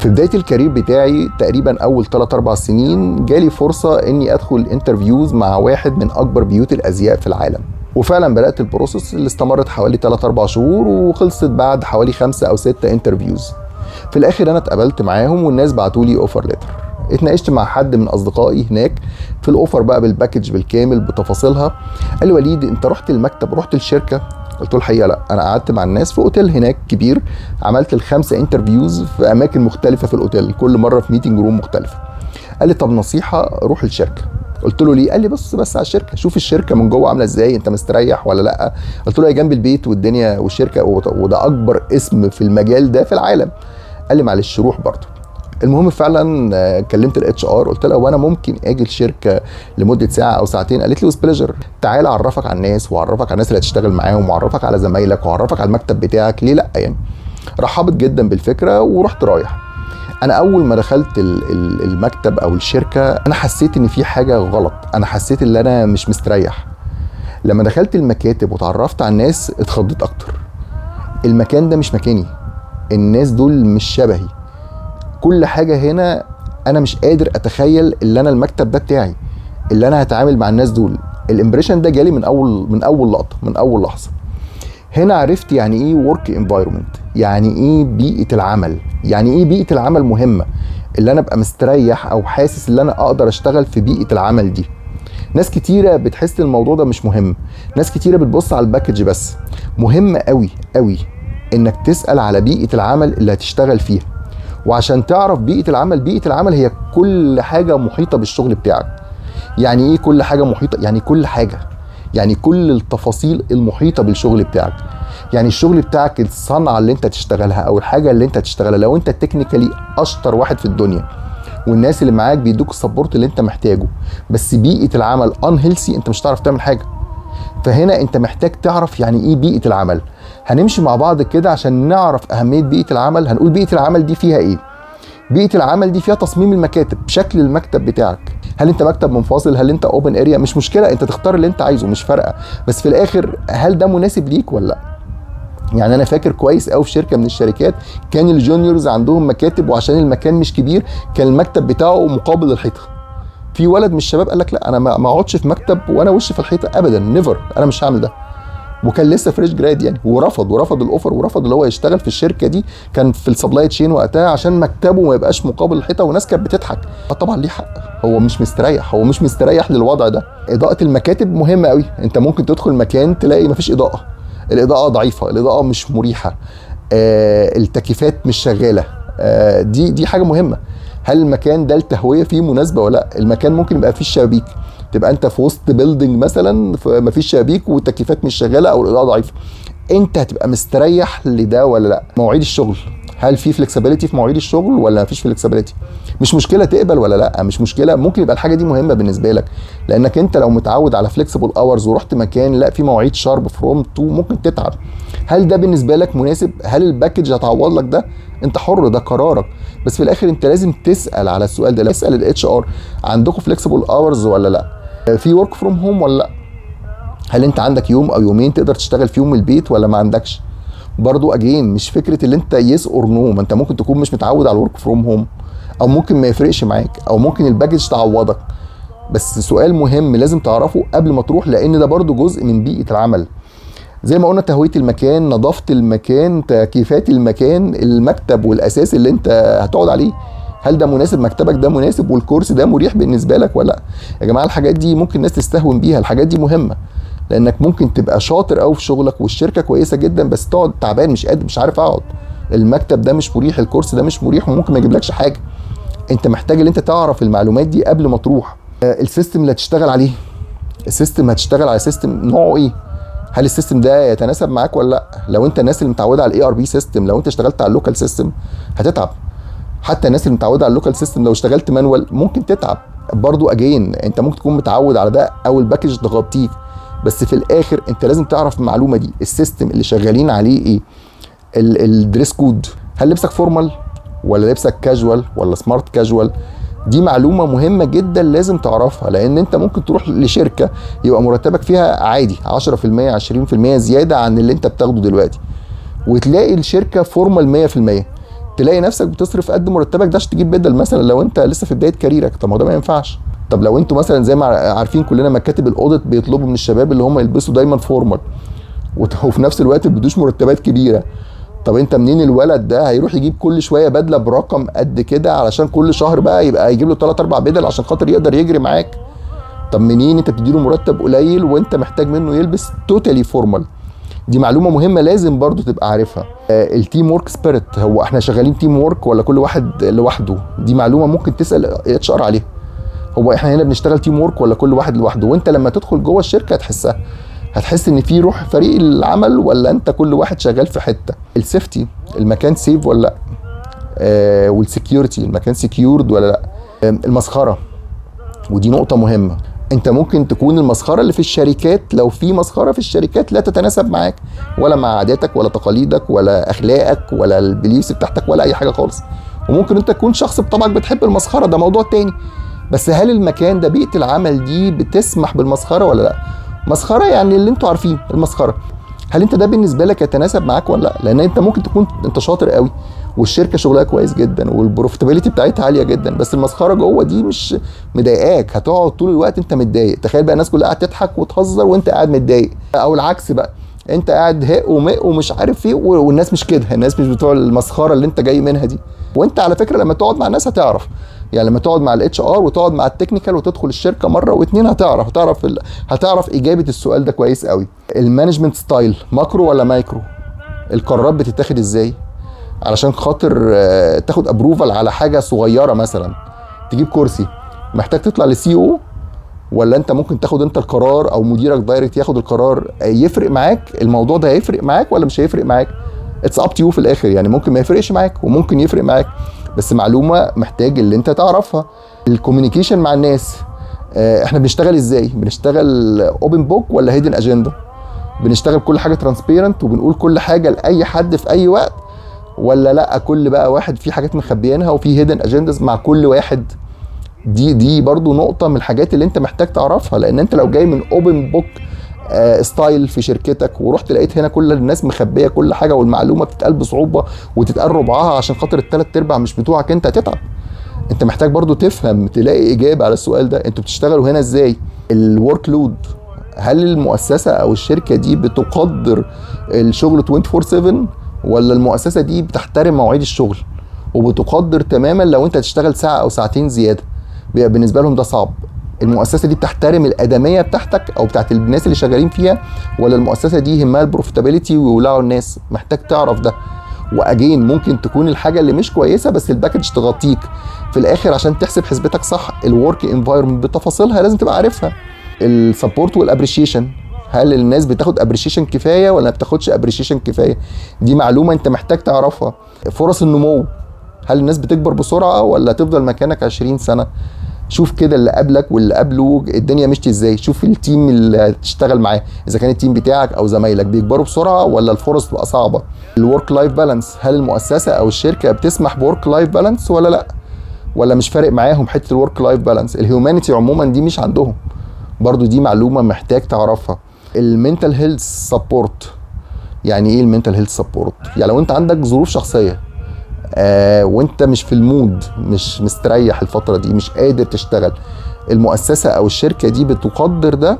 في بداية ال career بتاعي تقريبا اول 3 4 سنين جالي فرصة اني ادخل interviews مع واحد من اكبر بيوت الازياء في العالم، وفعلا بدات ال process اللي استمرت حوالي 3 4 شهور وخلصت بعد حوالي 5 او 6 interviews. في الاخر انا اتقابلت معاهم والناس بعتوا لي offer letter. اتناقشت مع حد من اصدقائي هناك في ال offer بقى بال package بالكامل بتفاصيلها. قال لي وليد، انت رحت المكتب، رحت الشركه؟ قلت له الحقيقة لا، انا قعدت مع الناس في اوتيل هناك كبير، عملت الخمسة interviews في اماكن مختلفة في الاوتيل، كل مرة في meeting room مختلفه. قال لي طب نصيحه، روح الشركه. قلت له ليه؟ قال لي بص بس على الشركه، شوف الشركة من جوه عامله ازاي، انت مستريح ولا لا؟ قلت له هي جنب البيت والدنيا والشركة وده اكبر اسم في المجال ده في العالم. قال لي معلش روح برضه. المهم فعلا كلمت ال HR، قلت لها وانا ممكن اجي الشركة لمدة ساعة او ساعتين؟ قالت لي with pleasure، تعالى اعرفك على الناس واعرفك على الناس اللي هتشتغل معاهم واعرفك على زمايلك واعرفك على المكتب بتاعك، ليه لا يعني. رحبت جدا بالفكرة ورحت رايح. انا اول ما دخلت المكتب او الشركة انا حسيت ان في حاجة غلط، انا حسيت ان انا مش مستريح. لما دخلت المكاتب وتعرفت على الناس اتخضيت اكتر. المكان ده مش مكاني، الناس دول مش شبهي، كل حاجة هنا انا مش قادر اتخيل ان انا المكتب ده بتاعي، اللي انا هتعامل مع الناس دول. ال impression ده جالي من اول لقطه، من اول لحظه. هنا عرفت يعني ايه work environment، يعني ايه بيئة العمل، يعني ايه بيئة العمل مهمه، اللي انا ابقى مستريح او حاسس ان انا اقدر اشتغل في بيئة العمل دي. ناس كتيرة بتحس الموضوع ده مش مهم، ناس كتيرة بتبص على ال package بس. مهم قوي قوي انك تسال على بيئة العمل اللي هتشتغل فيها. وعشان تعرف بيئة العمل، بيئة العمل هي كل حاجة محيطه بالشغل بتاعك. يعني ايه كل حاجة محيطه؟ يعني كل حاجه، يعني كل التفاصيل المحيطة بالشغل بتاعك. يعني الشغل بتاعك، الصنعة اللي انت تشتغلها او الحاجة اللي انت تشتغلها، لو انت technically اشطر واحد في الدنيا والناس اللي معاك بيدوك ال support اللي انت محتاجه، بس بيئة العمل unhealthy، انت مش هتعرف تعمل حاجه. فهنا انت محتاج تعرف يعني ايه بيئة العمل. هنمشي مع بعض كده عشان نعرف اهمية بيئة العمل. هنقول بيئة العمل دي فيها ايه؟ بيئة العمل دي فيها تصميم المكاتب، شكل المكتب بتاعك، هل انت مكتب منفصل، هل انت open area؟ مش مشكله، انت تختار اللي انت عايزه، مش فارقه، بس في الاخر هل ده مناسب ليك ولا لا؟ يعني انا فاكر كويس قوي في شركة من الشركات كان ال juniors عندهم مكاتب، وعشان المكان مش كبير كان المكتب بتاعه مقابل الحيطه. في ولد من الشباب قال لك لا، انا ما اقعدش في مكتب وانا وشي في الحيطة ابدا، never، انا مش هعمل ده. وكان لسه fresh grad يعني، ورفض ال offer ورفض اللي هو يشتغل في الشركة دي، كان في ال supply chain وقتها، عشان مكتبه ما يبقاش مقابل الحيطه. والناس كانت بتضحك. طبعا ليه حق، هو مش مستريح، هو مش مستريح للوضع ده. اضاءه المكاتب مهمة قوي. انت ممكن تدخل مكان تلاقي مفيش اضاءه، الاضاءة ضعيفه، الاضاءة مش مريحه، التكييفات مش شغاله. دي حاجة مهمه. هل المكان ده التهويه فيه مناسبة ولا لا؟ المكان ممكن يبقى فيه شبابيك، تبقى انت في وسط building مثلا مفيش شبابيك والتكييفات مش شغالة او الاضاءة ضعيفه، انت هتبقى مستريح لده ولا لا؟ مواعيد الشغل، هل في flexibility في مواعيد الشغل ولا مفيش flexibility؟ مش مشكلة تقبل ولا لا، مش مشكله، ممكن يبقى الحاجة دي مهمة بالنسبة لك، لانك انت لو متعود على flexible hours ورحت مكان لا في مواعيد sharp from to ممكن تتعب. هل ده بالنسبة لك مناسب؟ هل ال package هتعوض لك ده؟ انت حر، ده قرارك، بس في الاخر انت لازم تسال على السؤال ده. اسال ال HR، عندكم flexible hours ولا لا؟ في work from home ولا لا؟ هل انت عندك يوم او يومين تقدر تشتغل فيهم من البيت ولا ما عندكش؟ برضو again مش فكرة اللي انت yes or no، ما انت ممكن تكون مش متعود على ال work from home، او ممكن ما يفرقش معاك، او ممكن ال package تعوضك. بس سؤال مهم لازم تعرفه قبل ما تروح، لان ده برضو جزء من بيئة العمل. زي ما قلنا، تهوية المكان، نظافة المكان، تكييفات المكان، المكتب والاثاث اللي انت هتقعد عليه، هل ده مناسب؟ مكتبك ده مناسب والكرسي ده مريح بالنسبة لك ولا لا؟ يا جماعة الحاجات دي ممكن الناس تستهون بيها، الحاجات دي مهمه، لانك ممكن تبقى شاطر قوي في شغلك والشركة كويسة جدا، بس تقعد تعبان، مش قادر، مش عارف اقعد، المكتب ده مش مريح، الكرسي ده مش مريح، وممكن ما يجيبلكش حاجه. انت محتاج ان انت تعرف المعلومات دي قبل ما تروح. ال system اللي هتشتغل عليه، ال system هتشتغل على system نوعه ايه؟ هل ال system ده يتناسب معاك ولا لا؟ لو انت الناس اللي متعوده على ال ERP system، لو انت اشتغلت على ال local system هتتعب. حتى الناس اللي متعوده على ال local system لو اشتغلت manual ممكن تتعب برضو. again انت ممكن تكون متعود على ده او ال package تغطيك، بس في الاخر انت لازم تعرف المعلومة دي، ال system اللي شغالين عليه ايه. ال dress code، هل لبسك formal ولا لبسك كاجوال ولا smart casual؟ دي معلومة مهمة جدا لازم تعرفها، لان انت ممكن تروح لشركة يبقى مرتبك فيها عادي 10% 20% زيادة عن اللي انت بتاخده دلوقتي، وتلاقي الشركة formal 100%. تلاقي نفسك بتصرف قد مرتبك ده عشان تجيب بدل مثلا لو انت لسه في بداية كاريرك. طب ما هو ده ما ينفعش. طب لو انتوا مثلا زي ما عارفين كلنا مكاتب ال audit بيطلبوا من الشباب اللي هم يلبسوا دايما formal، وفي نفس الوقت ما بيدوش مرتبات كبيره. طب انت منين الولد ده هيروح يجيب كل شوية بدله برقم قد كده علشان كل شهر بقى يبقى يجيب له 3 4 بدل عشان خاطر يقدر يجري معاك؟ طب منين انت بتديله مرتب قليل وانت محتاج منه يلبس totally formal؟ دي معلومة مهمة لازم برضو تبقى عارفها. ال teamwork spirit، هو احنا شغالين teamwork ولا كل واحد لوحده؟ دي معلومة ممكن تسال HR عليها. هو احنا هنا بنشتغل teamwork ولا كل واحد لوحده؟ وانت لما تدخل جوه الشركة هتحسها، هتحس ان في روح فريق العمل ولا انت كل واحد شغال في حته. ال safety، المكان safe ولا لا؟ وال security، المكان secured ولا لا؟ المسخره، ودي نقطة مهمة. انت ممكن تكون المسخره اللي في الشركات، لو في مسخرة في الشركات لا تتناسب معاك ولا مع عاداتك ولا تقاليدك ولا اخلاقك ولا ال beliefs بتاعتك ولا اي حاجة خالص. وممكن انت تكون شخص بطبعك بتحب المسخره، ده موضوع تاني. بس هل المكان ده، بيئة العمل دي، بتسمح بالمسخره ولا لا؟ مسخرة يعني اللي انتوا عارفين المسخره. هل انت ده بالنسبة لك يتناسب معاك ولا لا؟ لان انت ممكن تكون انت شاطر قوي والشركة شغلها كويس جدا وال profitability بتاعتها عالية جدا، بس المسخره جوه دي مش مضايقاك، هتقعد طول الوقت انت متضايق. تخيل بقى الناس كلها قاعدة تضحك وتهزر وانت قاعد متضايق، او العكس بقى، انت قاعد هق ومق ومش عارف ايه، والناس مش كده، الناس مش بتوع المسخره اللي انت جاي منها دي. وانت على فكرة لما تقعد مع الناس هتعرف، يعني لما تقعد مع ال HR وتقعد مع ال technical وتدخل الشركة مرة واتنين هتعرف، هتعرف اجابه السؤال ده كويس قوي. ال management style، macro ولا مايكرو؟ القرارات بتتاخد ازاي علشان خاطر تاخد approval على حاجة صغيره؟ مثلا تجيب كرسي، محتاج تطلع لل CEO ولا انت ممكن تاخد انت القرار او مديرك direct ياخد القرار؟ يفرق معاك الموضوع ده؟ هيفرق معاك ولا مش هيفرق معاك؟ it's up to you في الاخر، يعني ممكن ما يفرقش معاك وممكن يفرق معاك، بس معلومة محتاج اللي انت تعرفها. ال communication مع الناس، احنا بنشتغل ازاي؟ بنشتغل open book ولا hidden agenda؟ بنشتغل كل حاجة transparent وبنقول كل حاجة لاي حد في اي وقت، ولا لا كل بقى واحد في حاجات مخبيينها وفي hidden agendas مع كل واحد؟ دي برضو نقطة من الحاجات اللي انت محتاج تعرفها، لان انت لو جاي من open book style في شركتك ورحت لقيت هنا كل الناس مخبيه كل حاجة والمعلومه بتتقال بصعوبة وتتقال ربعها عشان خاطر الثلاث ارباع مش بتوعك، انت هتتعب. انت محتاج برضو تفهم، تلاقي اجابه على السؤال ده، انتوا بتشتغلوا هنا ازاي؟ ال workload، هل المؤسسة او الشركة دي بتقدر الشغل 24/7 ولا المؤسسة دي بتحترم مواعيد الشغل وبتقدر تماما لو انت هتشتغل ساعة او ساعتين زياده؟ بيبقى بالنسبة لهم ده صعب. المؤسسة دي بتحترم الادمية بتاعتك او بتاعت الناس اللي شغالين فيها، ولا المؤسسة دي يهمها ال profitability ويولعوا الناس؟ محتاج تعرف ده. و again ممكن تكون الحاجة اللي مش كويسة بس ال package تغطيك في الاخر. عشان تحسب حسبتك صح ال work environment بتفاصيلها لازم تبقى عارفها. ال support وال appreciation، هل الناس بتاخد appreciation كفاية ولا ما بتاخدش appreciation كفايه؟ دي معلومة انت محتاج تعرفها. فرص النمو، هل الناس بتكبر بسرعة ولا تفضل مكانك 20 سنة؟ شوف كده اللي قبلك واللي قبله الدنيا مشت ازاي، شوف ال team اللي هتشتغل معاه اذا كان ال team بتاعك او زمايلك بيكبروا بسرعة ولا الفرص تبقى صعبه. ال work life balance، هل المؤسسة او الشركة بتسمح ب work life balance ولا لا، ولا مش فارق معاهم حتة ال work life balance؟ ال humanity عموما دي مش عندهم، برضو دي معلومة محتاج تعرفها. ال mental health support، يعني ايه ال mental health support؟ يعني لو انت عندك ظروف شخصية وانت مش في ال mood، مش مستريح الفترة دي، مش قادر تشتغل، المؤسسة او الشركة دي بتقدر ده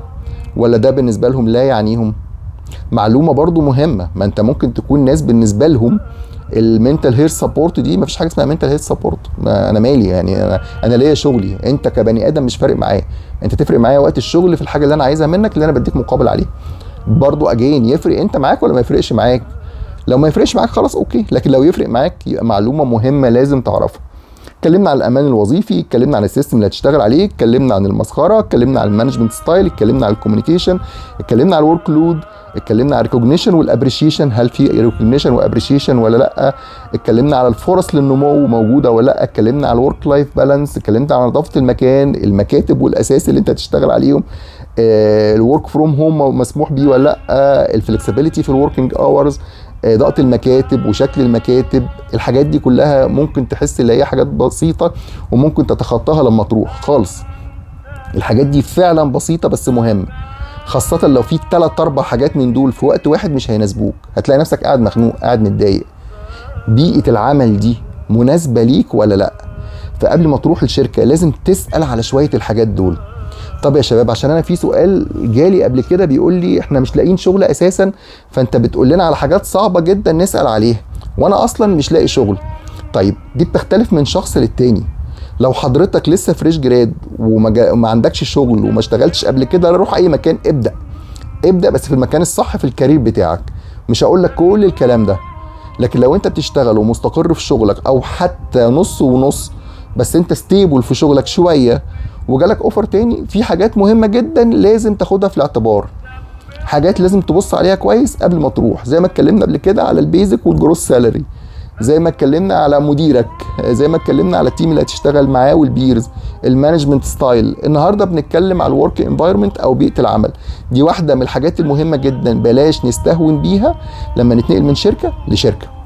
ولا ده بالنسبة لهم لا يعنيهم؟ معلومة برضو مهمه. ما انت ممكن تكون ناس بالنسبة لهم ال mental health support دي ما فيش حاجة اسمها mental health support، انا مالي يعني، انا ليا شغلي، انت كبني ادم مش فارق معايا، انت تفرق معايا وقت الشغل في الحاجة اللي انا عايزها منك اللي انا بديك مقابل عليه. برضو again يفرق انت معاك ولا ما يفرقش معاك؟ لو ما يفرقش معاك خلاص okay، لكن لو يفرق معاك يبقى معلومة مهمة لازم تعرفها. اتكلمنا عن الامان الوظيفي، اتكلمنا عن ال system اللي هتشتغل عليه، اتكلمنا عن المسخره، اتكلمنا عن ال management style، اتكلمنا عن ال communication، اتكلمنا على ال workload، اتكلمنا على ال recognition وال appreciation، هل في recognition و appreciation ولا لا؟ اتكلمنا على الفرص للنمو موجودة ولا لا؟ اتكلمنا على ال work life balance، اتكلمنا على نظافة المكان، المكاتب والاثاث اللي انت هتشتغل عليهم، ال work from home مسموح بيه ولا لا، ال flexibility في ال working hours، اضاءه المكاتب وشكل المكاتب. الحاجات دي كلها ممكن تحس ان هي حاجات بسيطة وممكن تتخطاها لما تروح خالص. الحاجات دي فعلا بسيطة بس مهمه، خاصة لو في 3 4 حاجات من دول في وقت واحد مش هيناسبوك، هتلاقي نفسك قاعد مخنوق، قاعد متضايق. بيئة العمل دي مناسبة ليك ولا لا. فقبل ما تروح الشركة لازم تسال على شوية الحاجات دول. طب يا شباب، عشان انا في سؤال جالي قبل كده بيقول لي احنا مش لاقيين شغل اساسا، فانت بتقول لنا على حاجات صعبة جدا نسال عليها وانا اصلا مش لاقي شغل. طيب دي بتختلف من شخص للتاني. لو حضرتك لسه fresh grad وما عندكش شغل وما اشتغلتش قبل كده، روح اي مكان، ابدا ابدا بس في المكان الصح في ال career بتاعك. مش هقول لك كل الكلام ده، لكن لو انت بتشتغل ومستقر في شغلك او حتى نص ونص، بس انت stable في شغلك شوية وجالك offer تاني، في حاجات مهمة جدا لازم تاخدها في الاعتبار، حاجات لازم تبص عليها كويس قبل ما تروح، زي ما اتكلمنا قبل كده على ال basic وال gross salary، زي ما اتكلمنا على مديرك، زي ما اتكلمنا على ال team اللي هتشتغل معاه وال peers، ال management style. النهارده بنتكلم على ال work environment او بيئة العمل. دي واحدة من الحاجات المهمة جدا، بلاش نستهون بيها لما نتنقل من شركة لشركة.